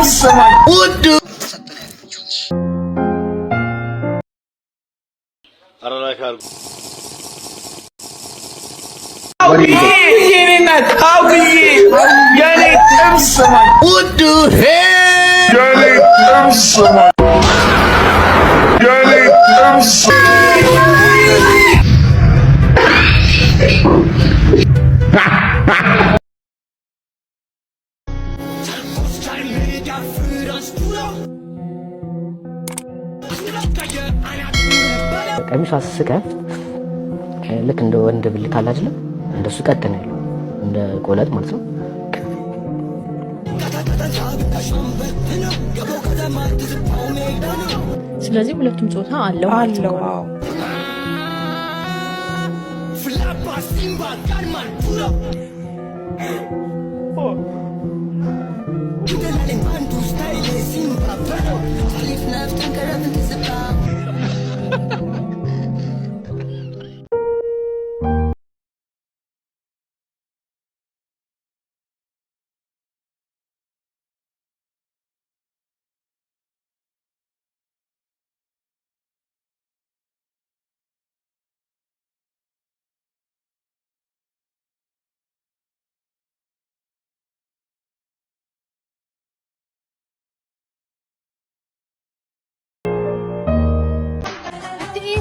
ውድ ቀሚሷ ስከፍት ልክ እንደ ወንድ ብልት አለ አይደለም፣ እንደሱ ቀጥ ነው ያለው እንደ ቆለጥ ማለት ነው። ስለዚህ ሁለቱም ጾታ አለው ማለት ነው። አለው። አዎ።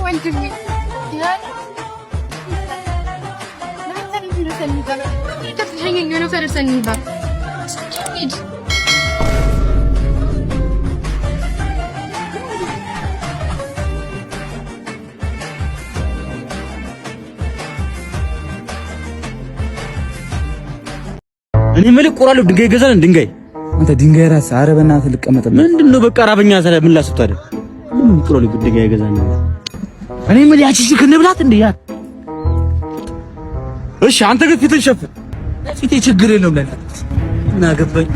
ወንድሜ እኔ የምልህ ቆራሌው ድንጋይ ይገዛል። ድንጋይ አንተ ድንጋይ ራስ፣ ኧረ በእናትህ ልቀመጥበት። ምንድን ነው? በቃ ራበኛ ሰለ ምን ላስብ ታዲያ? ምን ቆራሌው ድንጋይ ይገዛል? እኔ የምልህ ያቺ chick እንብላት እንዴ? ያ እሺ፣ አንተ ግን ፊትህን ሸፍን። ፊቴ ችግር የለውም ለኔ። ምን አገባኝ?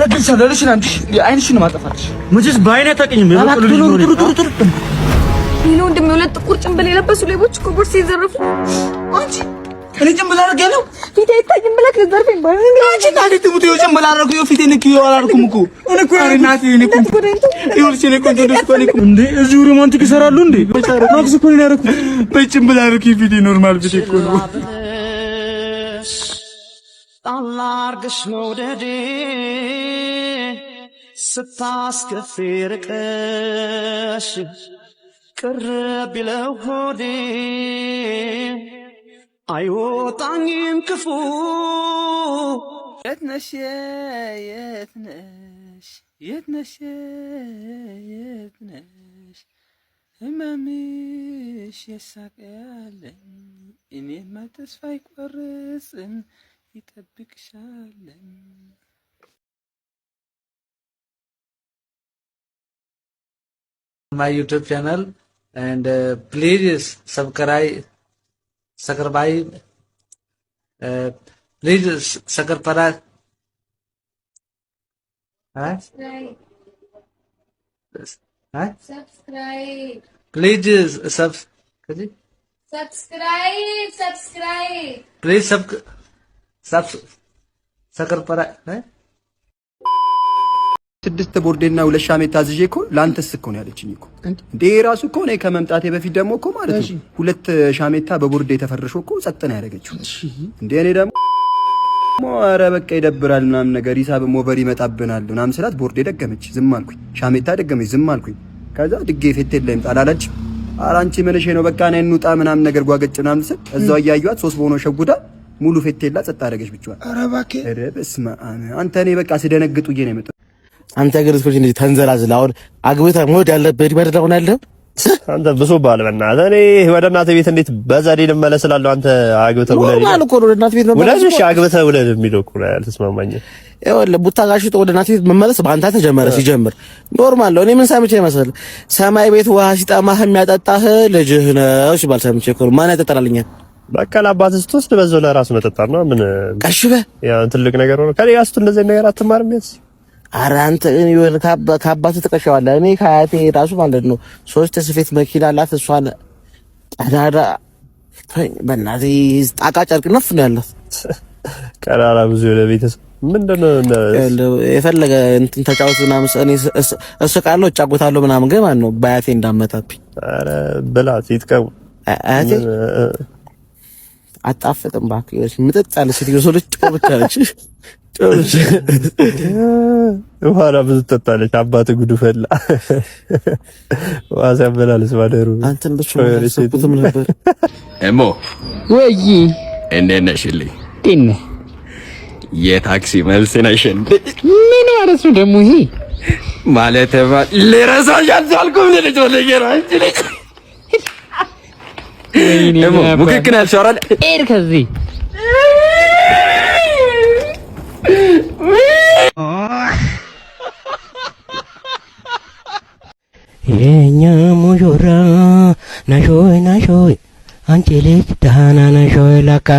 ረግልሻለሁ። አንቺ አይንሽን ማጠፋልሽ መቼስ በአይኔ አታውቅኝም። ይሄ ወንድሜ ሁለት ጥቁር ጭንብል የለበሱ ሌቦች እኮ ቦርሳ የዘረፉ። አንቺ እኔ ጭንብል አድርጌያለሁ። ፊቴ አይታይም ብለህ ልትዘርፈኝ ባይሆን አንቺ እናቴ ትሙት፣ ይኸው ጭንብል አደረኩ። ይኸው ፊቴን እኮ ይኸው አላልኩም እኮ እኔ እኮ እናቴ እኔ እኮ ይኸውልሽ እኔ ቆንጆ ደስ እኮ እኔ እኮ እንዴ እዚሁ romantic ይሰራሉ እንዴ? ማክስ እኮ ነው ያደረኩት። በጭንብል አደረኩ። ፊቴ normal ፊቴ እኮ ነው። ጣል አድርገሽ መውደዴ ስታስከፊ ርቀሽ ቅር ቢለው ሆዴ አይወጣኝም ክፉ። የት ነሽ የት ነሽ የት ነሽ የት ነሽ ህመምሽ የሳቅ ያለኝ እኔማ ተስፋ አይቆርጽም ይጠብቅሻለኝ። My YouTube channel and please subscribe subscribe please subscribe huh? Huh? Subscribe. Please sub subscribe subscribe. Please sub sub subscribe huh? ስድስት ቦርዴና ሁለት ሻሜታ አዝዤ እኮ ለአንተስ እኮ ነው ያለችኝ እኮ። እንዴ ራሱ እኮ እኔ ከመምጣቴ በፊት ደግሞ እኮ ማለት ነው ሁለት ሻሜታ በቦርዴ ተፈርሾ እኮ ጸጥ ነው ያደረገችው። እንዴ እኔ ደግሞ ኧረ በቃ ይደብራል ምናምን ነገር ሂሳብም over ይመጣብናል ምናምን ስላት ቦርዴ ደገመች፣ ዝም አልኩኝ። ሻሜታ ደገመች፣ ዝም አልኩኝ። ከዛ ድጌ ፌቴል ላይ ይምጣል አላለች። ኧረ አንቺ ምንሽ ነው በቃ ነይ እንውጣ ምናምን ነገር ጓገጭ ምናምን ስል እዛው እያዩዋት ሶስት በሆኖ ሸጉዳ ሙሉ ፌቴላ ጸጥ አደረገች ብቻዋን። ኧረ እባክህ፣ ኧረ በስመ አብ አንተ። እኔ በቃ ስደነግጡ ነው የመጣሁት። አንተ ግን እስኮች እንደዚህ ተንዘላዝል። አሁን አግብተህ መውለድ ያለብህ እድሜ አይደል አሁን ያለህ? አንተ ብሶብሃል። በእናትህ እኔ ወደ እናትህ ቤት እንዴት በዘዴ ልመለስ እላለሁ። አንተ አግብተህ ውለድ normal እኮ ነው። ወደ እናትህ ቤት መመለስ ውለድ። እሺ አግብተህ ውለድ የሚለው እኮ ነው ያልተስማማኝም። ይኸውልህ ቡታ ጋሽጦ ወደ እናትህ ቤት መመለስ በአንተ ተጀመረ። ሲጀምር normal ነው። እኔ ምን ሰምቼ መሰለህ ሰማይ ቤት ውሃ ሲጠማህ የሚያጠጣህ ልጅህ ነው ሲባል ሰምቼ እኮ ነው። ማን ያጠጣልኛል? በቃ ለአባትህ ስትወስድ በዛው ለራሱ መጠጣት ነው። ምን ቀሽበህ ያ ትልቅ ነገር ሆኖ ከኔ ጋር ስትል እንደዚህ ነገር አትማርም ቢያንስ። ኧረ አንተ የሆነ ከአባትህ ትቀሻዋለህ። እኔ ከአያቴ ራሱ ማለት ነው ሶስት ስፌት መኪና አላት። እሷን ቀዳዳ በእናትህ ጣቃ ጨርቅ ነፍ ነው ያላት። ቀራራ ብዙ የሆነ ቤተሰብ ምንድን ነው? የፈለገ እንትን ተጫወት ምናምን፣ እኔ እስቃለሁ፣ እጫወታለሁ ምናምን፣ ግን ማለት ነው በአያቴ እንዳመጣብኝ። ኧረ ብላት ይጥቀሙ። አያቴ አጣፍጥም እባክህ። ምጥጥ ያለ ሴትዮ ሰው ልጅ ጨው ብቻ ነች። ጨው ብቻ። ውሃ ብዙ ትጠጣለች። አባት ጉዱ ፈላ። ውሃ ሲያመላልስ ማደሩ። አንተ እንደሱ አላሰብኩትም ነበር። እሞ ወይ እንዴት ነሽልኝ? እንዴት ነህ? የታክሲ መልስ ነሽ እንዴ? ምን ማለት ነው ደግሞ ይሄ? ማለት ልረሳሽ አልቻልኩም። ልጅ ወለጌ ነው አንቺ ልጅ እሞ ሙክክን ያልሽው አይደል? ሄድ ከዚህ። የኛ ሙሽራ ነሾይ ነሾይ፣ አንቺ ልጅ ደህና ነሾይ፣ ለካ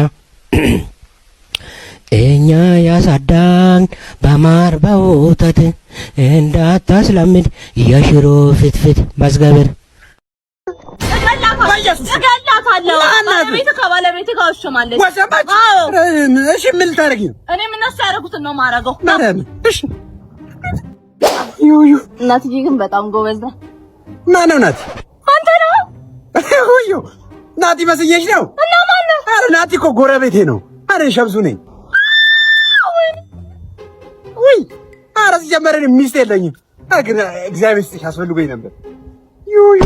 እኛ ያሳዳግን በማር በወተት፣ እንዳታስለምድ የሽሮ ፍትፍት መዝገብር። እገላታለሁ። ባለቤትህ ከባለቤትህ ጋር ወሸማለች። ወሸማች? እሺ ምን ልታደርጊ ነው? እኔም እነሱ ያደረጉትን ነው የማደርገው። ማርያም እሺ። እናትዬ ግን በጣም ጎበዝ ነህ። ማነው ናቲ? አንተ ነው። ወዮ ናቲ መስዬሽ ነው። እና ማነው? ኧረ ናቲ እኮ ጎረቤቴ ነው። ኧረ ሸምሱ ነኝ። ውይ ኧረ ሲጀመር እኔ ሚስት የለኝም። ኧረ ግን እግዚአብሔር ይስጥሽ አስፈልጎኝ ነበር። ዩ ዩ